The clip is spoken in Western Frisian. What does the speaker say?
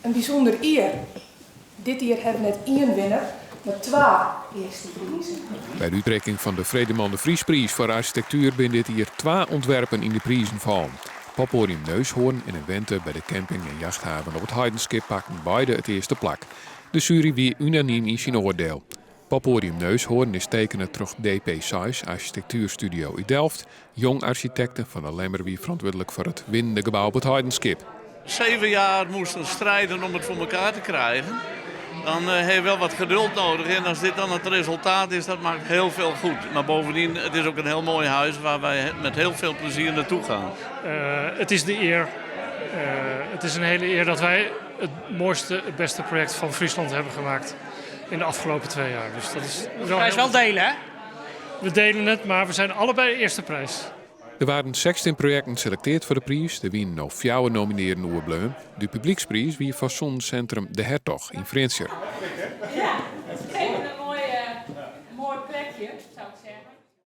In bysûnder jier. Dit jier hawwe we net ien winner, mar twa earste prizen. By de útrikking fan de Vredeman de Vriespriis foar arsjitektuer binne dit jier twa ûntwerpen yn de prizen fallen. Poppoadium Neushoorn en in wente by de camping en jachthaven op It Heidenskip pakten beide it earste plak. De sjuery wie unanym yn syn oardiel. Poppoadium Neushoorn is tekene troch DP Seis Arsjitektuerstudio út Delft. Jong Architecten fan De Lemmer wie ferantwurdlik foar it winnende gebou op It Heidenskip. Zeven jaar moesten strijden om het voor elkaar te krijgen. Dan eh, heb je wel wat geduld nodig. En als dit dan het resultaat is, dat maakt heel veel goed. Maar bovendien, het is ook een heel mooi huis waar wij met heel veel plezier naartoe gaan. Uh, het is de eer. Uh, het is een hele eer dat wij het mooiste, het beste project van Friesland hebben gemaakt in de afgelopen 2 jaar. Dus dat is wel. Prijs wel delen, hè? We delen het, maar we zijn allebei de eerste prijs. Der waarden 16 projekten selektearre foar de priis. Der wiene noch fjouwer nominearden oerbleaun. De publykspriis wie foar Sûnenssintrum De Hertog yn Frjentsjer. Ja, het is even een mooi, mooi plekje, zou ik zeggen.